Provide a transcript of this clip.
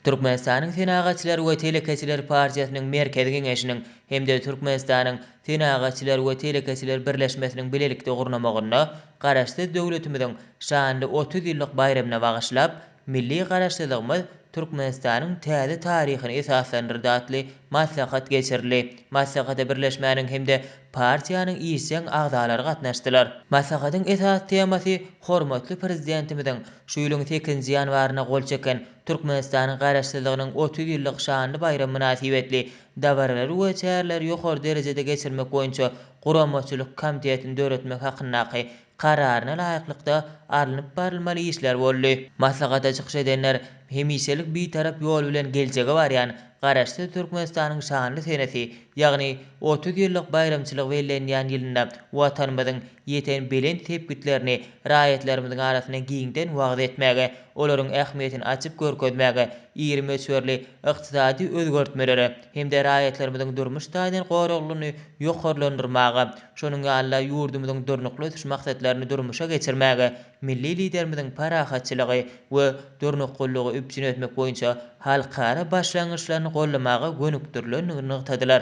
Türkmenistanyň Senagatçylar we telekeçiler partiýasynyň Merkezi Geňeşiniň hem-de Türkmenistanyň Senagatçylar we telekeçiler birleşmesiniň bilelikde gurnamagynda Garaşsyz döwletimiziň şanly 30 ýyllyk baýramyna bagyşlap, Milli Garaşsyzlygymyz Türkmenistanyň täze taryhyny esaslandyrdy atly maslahat geçirildi. Maslahata birleşmäniň hem-de partiýanyň işjeň agzalary gatnaşdylar. Maslahatyň esasy temasy hormatly Prezidentimiziň şu ýylyň sekizinji ýanwarynda gol çeken Türkmenistanyň Garaşsyzlygynyň 30 ýyllyk şanly baýramy mynasybetli dabaralary we çäreleri ýokary derejede geçirmek boýunça Guramaçylyk komitetini döretmek hakyndaky Kararyna laýyklykda alnyp barylmaly işler boldy. Maslahata çykyş edenler hemişelik Bitarap ýol bilen geljege barýan Garaşsyz Türkmenistanyň şanly senesi, ýagny 30 ýyllyk baýramçylygy bellenýän ýylynda Watanymyzyň ýeten belent sepgitlerini raýatlarymyzyň arasynda giňden wagyz etmäge, olaryň ähmiýetini açyp görkezmäge, iri möçberli ykdysady özgertmelere hem-de raýatlarymyzyň durmuş taýdan goraglylygyny ýokarlandyrmaga, Şonuň ýaly-da, ýurdumyzyň durnukly ösüş maksatlaryny durmuşa geçirmäge, milli Liderimiziň parahatçylygy we durnuklylygy üpjün etmek boýunça halkara başlangyçlaryny goldamaga gönükdirilendigini nygtadylar.